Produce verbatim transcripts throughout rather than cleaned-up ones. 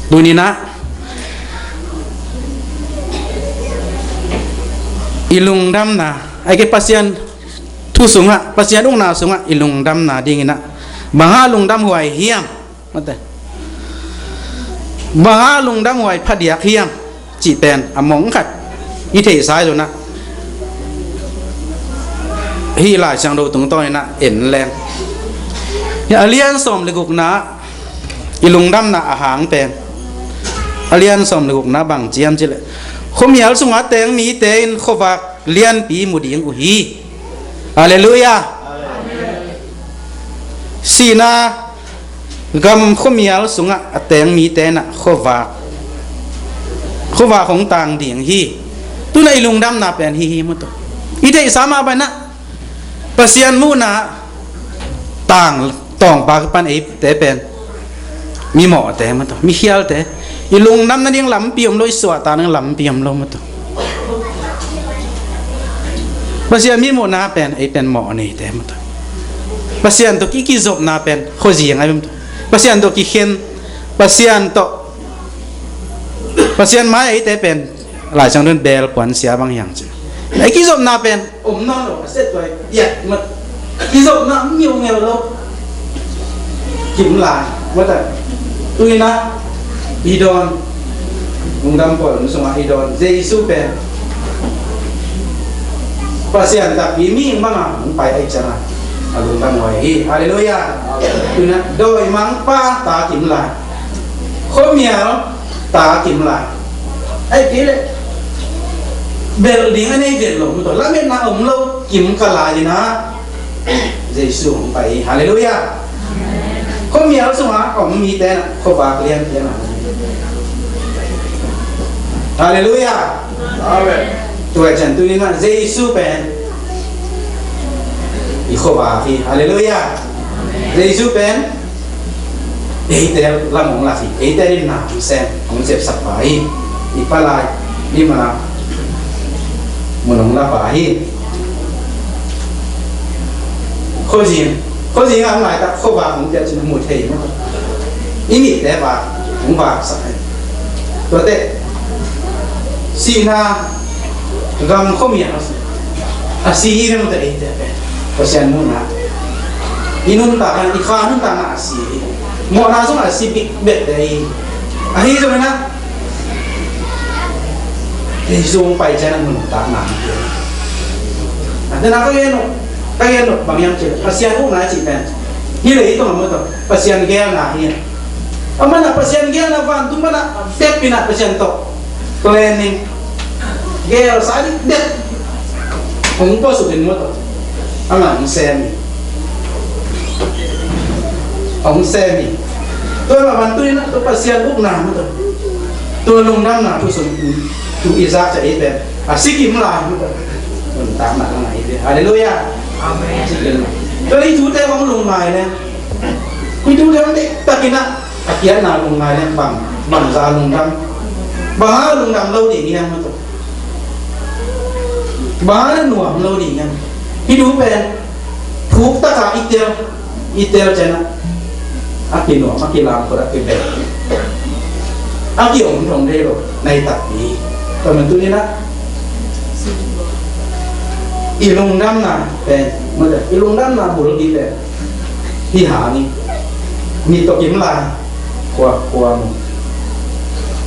Tuni-in ah i lungdamna, a hi kei Pasian thu sungah, Pasian ukna sungah i lungdamna dingin ah bang hang lungdam huai hiam? Mate. Bang hang lungdam huai phadiak hiam? Cih pen a mong khat i theihsa hi zongin ah hih Lai Siangtho tungtawnin ah en leng, a lian sawm le gukna i lungdamna a hang pen, a lian sawm le gukna bang ci hiam cih leh, khuamial sungah a teng mite in khuavak lianpi mu ding uh hi. Halleluiah. Sihna gam khuamial sungah a teng mite in ah khuavak, khuavak hong tang ding hi. Tu-in ah i lungdamna pen hih hi, maw taw. I theihsa mah bangin ah Pasian muhna tang, tawngpa kipan eite pen mi mawhte, maw taw, mi khialte. I lungdam nading lampi om lo, i suahtak nading lampi om lo, maw taw. Pasian mi muhna pen ei pen mawh neite, maw taw. Pasian tawh ki, kizopna pen khuazing ahi, maw taw. Pasian tawh kikhen, Pasian tawh, Pasian mai eite pen Lai Siangtho in beel puansia bang hi hang ci. Ei kizopna pen om nawn lo, a set tuai piak, maw taw. Kizopna om ngiungeu lo. Kim lai, maw taw. Tu-in ah i dawn, lungdam pawl sungah i dawn Jesu pen Pasian takpi mihing bangin hong pai ahih ciangin a lungdam huai hi. Halleluiah. Tu-in ah dawimangpa ta kim lai, khuamial ta kim lai, ahih kei leh belh ding a nei vet lo, maw taw, lametna om lo, kim ka lai-in ah Jesu hong pai hi. Halleluiah. Khuamial sungah a om mite in ah khuavak lianpi a ngah. Halleluiah. Amen. Tua ciang tuni-in ah Jesu pen i khuavak hi. Halleluiah. Jesu pen eite lam hong lak hi, eite in na hong sem, hong sepsak pa hi. I palai, i mana mun hong la pa hi. Khuazing, khuazing a om laitak khuavak hong piak cih na mu thei maw. I mite vak hong vaksak hi. Tuate sihna gam khuamial a si hi ve, maw taw, eite pen. Pasian muhna i nuntakna, i kha nuntakna a si hi. Mawhna sungah a si bek bekte hi. Ahi zongin ah Jesu hong pai ciangin a nuntakna hi. A tena ka gen uh, ka gen uh bang hiam cih leh Pasian ukna cih pen hih leitung ah, maw taw, Pasian geelna hi. Amah in ah Pasian geelna, vantung pan a bek in ah Pasian tawh planning, geelsa dikdek hong puasuk in, maw taw, amah hong sem hi. Hong sem hi. Tua mah bang tu-in ah tua Pasian ukna, maw taw, tua lungdamna thu sung, tu i zak ciang ei pen a si kim lai, maw taw, nuntakna a ngah hi ve. Halleluiah. Amen. A si kim lai. Tua i thute hong lungngai leng, i thute hong deih takin ah a kiatna lungngai leng bang, bangzah lungdam, bang hang lungdam lo ding hiam, maw taw. Bang hang nuam lo ding hiam. Hih thu pen thuk taka i tel, i tel ciangin ah a kinuam, a kilamphut, a kibel, a ki-om thong thei lo nai takpi. Tua man tuni-in ah i lungdamna pen, maw taw, i lungdamna bulpi pen hih hang hi. Mit tawh kim lai, khua, khua mu.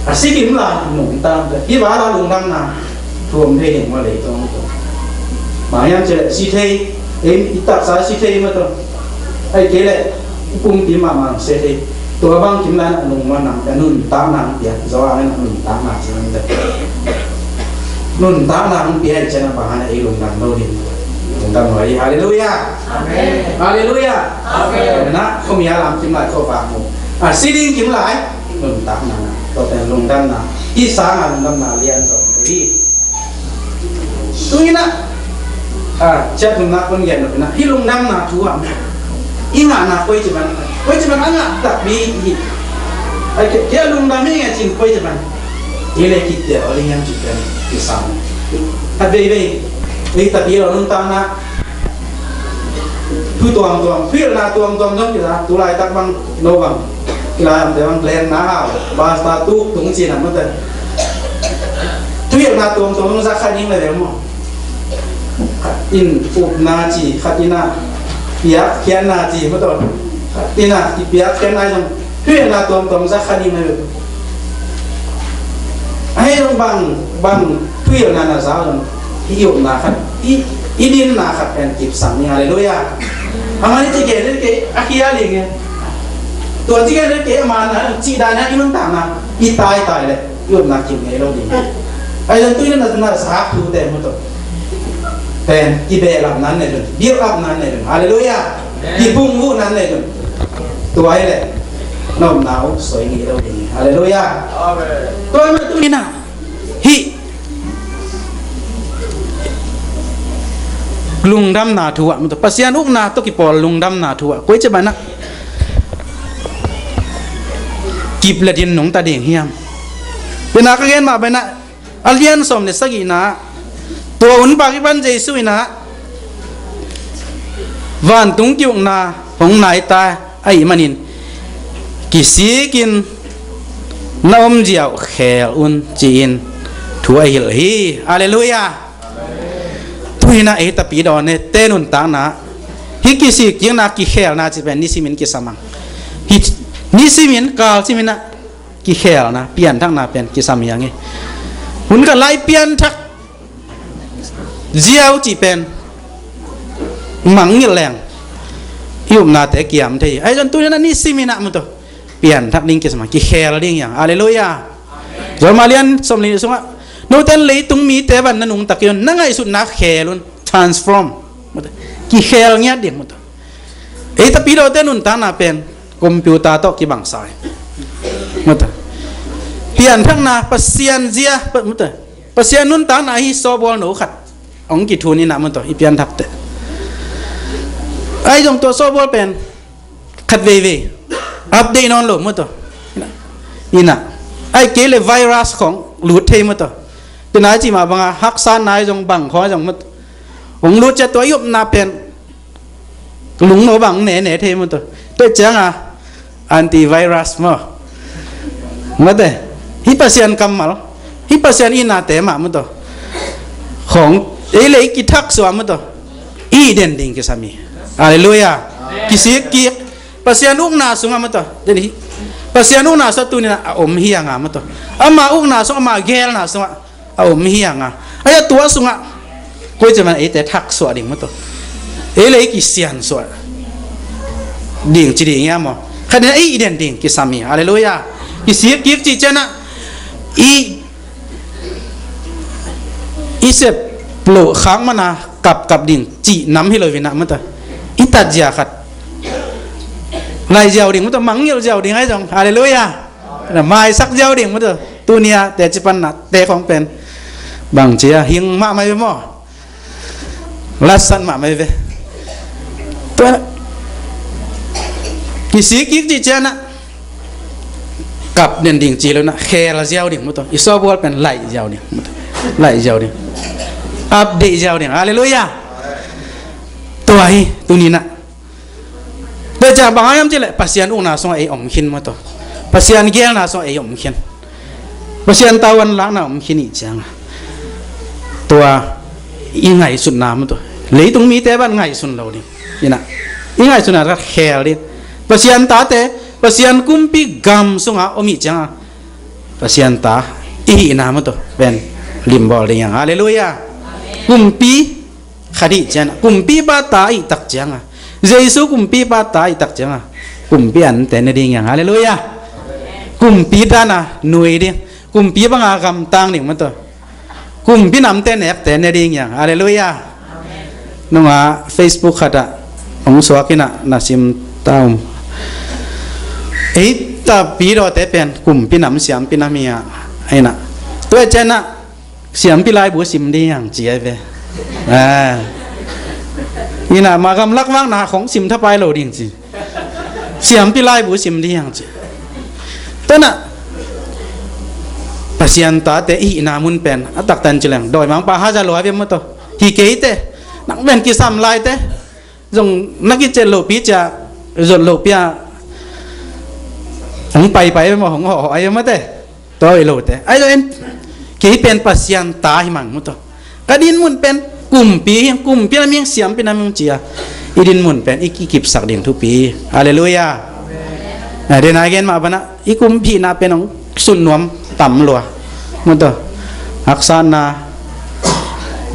A si kim lai, nungta. Hih bang a lungdamna thu om thei ding maw, leitung ah, maw taw. Bang hiam cih leh si thei, ei i taksa si thei, maw taw. Ahih kei leh i pumpi mahmah si thei. Tua bang kim lai-in ah lungmuanna, a nuntakna hong pia, Johan in ah nuntakna ci hi. Nuntakna hong pia ahih ciangin bang hang a ei lungdam lo ding. Lungdam lo hi. Halleluiah. Amen. Halleluiah. Amen. Na, khuamial a om kim lai khuavak mu. A si ding kim lai, nuntakna. Tua pen lungdamna. Hih sangin lungdamna lian tawm lo hi. Tu-in ah, a, ciat nunna pun gen lo-in ah, hih lungdamna thu ah i ngahna koici bang, koici bang a ngah takpi hi. A, kei, kei a lungdam hi nge cin koici bang. Ei le kitel ding hiam cih pen kisam. Khat veivei ei takpi lo nuntakna. Thu tuamtuam, thuhilhna tuamtuam zong kisa, tu laitak bang, no bang. Kilamte bang lenna hau, basta tuk tung cina mate. Thuhilhna tuamtuam zak kha ding le ve maw. Khat in upna ci, khat in a piakkhiatna ci mate. Khat in a kipiakkhiatna zong thuhilhna tuamtuam zak kha ding le ve. Ahi zong bang, bang thuhilhna na za zong i upna khat, i, i dinna khat pen kipsak ni. Halleluiah. A man i ci gen kei a khia ling e. Tua ci gen kei a man na ci dan a i nuntakna i taitai le i upna kim ngei lo ding. Ahi zong tui na na zak thute mate. Pen kibehlapna nei zong, build upna nei zong. Halleluiah. Kiphungvuhna nei zong. Tua hi le na upna uh soi ngei lo ding. Halleluiah. Amen. Tua hi mate tuni na hih lungdamna thu ah mate, Pasian ukna tawh kipawl lungdamna thu ah koi ci banah kip le din nungta ding hiam? Tua na ka gen mah banah a lian sawm le sagihna ah tua hun pak i pan Jesu in ah vantung ki-ukna hong nai ta ahih manin kisikin na omzia uh khel un ci-in thu a hilh hi. Halleluiah. Tuni na ei tapi dawn e te nuntakna hih kisik kikna kikhelna ci pen nisimin kisam ang. Hih nisimin kalsimin ah kikhelna pianthakna pen kisam hi ang e. Hun khat lai pianthak ziau cih pen mangngilh leng i upnate kiam thei hi. Ahi zong tuni na nisimin ah mate pianthak ding kisam ang, kikhel ding hi ang. Halleluiah. Rom a lian sawm le nih sungah note in leitung mite bang na nungta kei un, na ngaihsutna khel un, transform mate, kikhel ngiat ding mate. Ei tapi dawte nuntakna pen computer tawh kibangsa hi mate. Pianthakna Pasian zia mate, Pasian nuntakna hi sawbawl no khat hong kithun in ah mate i pianthakte. Ahi zong tua sawbawl pen khat veivei update nawn lo mate. In ah ahi kei le virus khong lut thei mate. Tua na i cih mah banga haksa nai zong bang khong zong mate hong lut ciat tua i upna pen lungno bang nene thei mate. Tua cianga antivirus maw mate, hih Pasian kammal, hih Pasian itnate mah mate khong ei le ei kithaksuah mate, i den ding kisam hi. Halleluiah. Kisik kik Pasian ukna sungah mate, den hi. Pasian ukna sungah tuni na a om hi anga mate, ama ukna sungah, ama gelna sungah a om hi anga. Ahi a tua sungah koi ci man eite thaksuah ding mate, ei le ei kisiansuah ding ci ding hiam maw? Khat in ah i den ding kisam hi. Halleluiah. Kisik kik cih ciang ah i, i sep loh khak man a kapkap ding cih nam hi lo in ah mate, i tat zia khat laih ziau ding mate, mangngilh ziau ding ahi zong. Halleluiah. Maisak ziau ding mate. Tuni a teci panna te khong pen bangci a hing mahmah ve maw? Latsat mahmah ve. Tua kisik kik cih ciang ah kap den ding ci lo in ah khel ziau ding mate, i sawbawl pen laih ziau ding mate, laih ziau ding, update ziau ding. Halleluiah. Tua hi tuni na. Tua ciang bang hiam cih leh Pasian ukna sungah ei om khin mate, Pasian gelna sungah ei om khin, Pasian tavuan lakna om khin i hih cianga tua i ngaihsutna mate, leitung mite bang ngaihsun lo ding in ah i ngaihsutna khat khel ding. Pasian tate, Pasian kumpi gam sunga om i hih cianga Pasian ta i hihna mate pen limbawl ding hiang. Halleluiah. Kumpi khat i hih ciang ah, kumpipa ta i hih tak ciang ah, Jesu kumpipa ta i hih tak ciang ah, kumpi ante ne ding hiang. Halleluiah. Kumpi dan a nui ding, kumpi banga gamtang ding mate, kumpi namte nekte ne ding hiang. Halleluiah. Nunga Facebook khat ah hong suak in ah na sim ta um. Ei tapi dawte pen kumpi nam siampi nam hi a, ahi na. Tua ciang ah siampi laibu sim ding hiang ci ahi ve. Ah. Ina ma gamlak vang na khong sim thapai lo ding ci. Siampi laibu sim ding hiang ci. Tua na Pasian tate i hihna mun pen a taktan ci leng dawimangpa haza lua viam maw taw. Hi keite nang pen kisam laite zong na kicel lopi cia zot lopi a Hong paipai maw, hong hawhhawh ai maw te. Tua i lote ai lo en. Kei pen Pasian ta hi mang maw tua. Ka din mun pen kumpi hi, kumpi na ming siampi na ming cia. I din mun pen i kikipsak ding thupi. Halleluiah. Na den a gen mah bana i kumpihna pen hong sun nuam tam lua maw tua. Haksatna,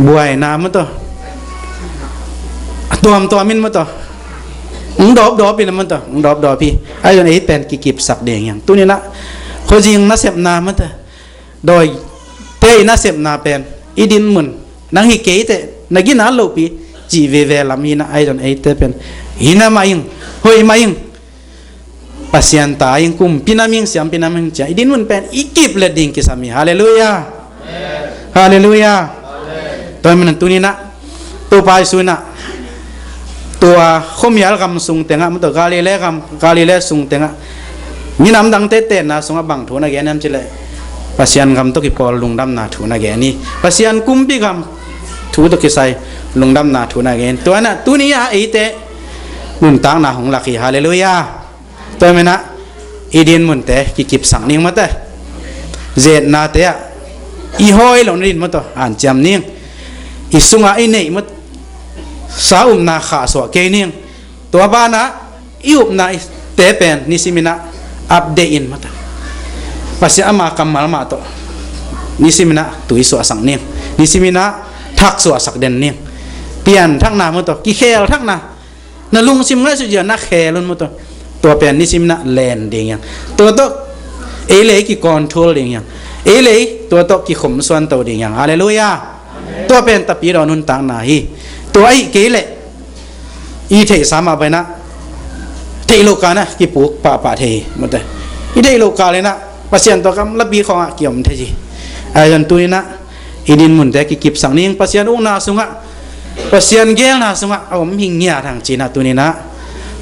buaina maw tua. Tuamtuam in maw tua. Ng dawpdawp in a maw tua, ng dawpdawp hi. Ai zon ei pen kikipsak ding hiang. Tuninah khuazing nasepna maw tua. Dawi te i nasepna pen i din mun nang hi kei teh na gina lopi cih veve lam hinah ai zon eite pen hina mah ing, hoih mah ing. Pasian ta ing, kumpi na ming siampi na ming cia i din mun pen i kip let ding kisam hi. Halleluiah. Halleluiah. Tua hi manin tuninah Topa Jesu inah tua khuamial gam sung tengah maw tua, Galilee gam, Galilee sung tengah minam dangte tenna sungah bang thu na gen hiam cileh Pasian gam tawh kipawl lungdamna thu na gen hi. Pasian kumpi gam thu tawh kisai lungdamna thu na gen. Tua inah tuni ah eite nuntakna hong lak hi. Halleluiah. Tua menah i din munte kikipsak ning maw te. Zetnate ah i hawi lo nadin maw tua hanciam ning. I sungah i neih maw tua sa upna khahsuah kei ning. Tua banah i upna te pen nisiminah update in maw tua. Pasian ama kammal mah tawh nisiminah tui suahsak ning. Nisiminah thak suahsak den ning. Pianthakna maw tua, kikhelthakna. Na lungsim ngaihsut zia na khel un maw tua. Tua pen nisiminah len ding hiang. Tua tawh ei lei kicontrol ding hiang. Ei lei tua tawh kikhum suanto ding hiang. Halleluiah. Tua pen tapidaw nuntakna hi. Tua ahi kei leh i theihsa mah bainah theih loh kanah kipuk pahpah thei hi maw tua. I theih loh ka lenah Pasian tua kam lapi khawngah kiom thei hi. Ai zon tuninah i din munte kikipsak ning. Pasian ukna sungah, Pasian gelna sungah a om hi ngiat hang cinah tuninah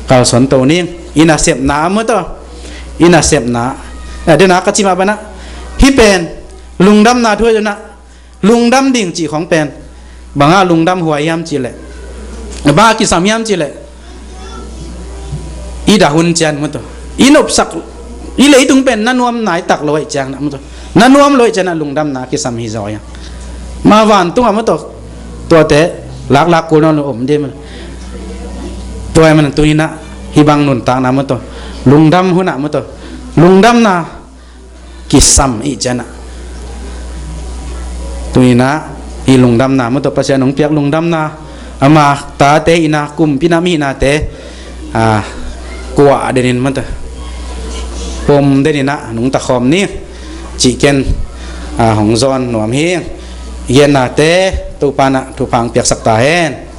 kalsuan to ning. I nasepna maw tua, i nasepna. Na dena ka cimah banah hih pen lungdamna thu ai zonah lungdam ding cih khong pen bangah lungdam huai hiam cileh, bangah kisam hiam cileh i dah hun cian maw tua. I nopsak, i leitung pen na nuam nai tak lo aih ciang na maw tua. Na nuam lo aih ciang na lungdamna kisam hi zaw hiang. Ma vantungah maw tua, tuate laklak kul nawn lo om dih maw tua. Tua aih manin tuninah hih bang nuntakna maw tua, lungdam hunah maw tua, lungdamna kisam ih cianah tuninah hih lungdamna maw tua, Pasian hong piak lungdamna, ama tate inah kumpi nam ihnate kuah denin maw tua, pom deninah nungta khawm ni. Cih ken hong zawn nuam hi. Gennate Topa nah thupha hong piaksak ta hen.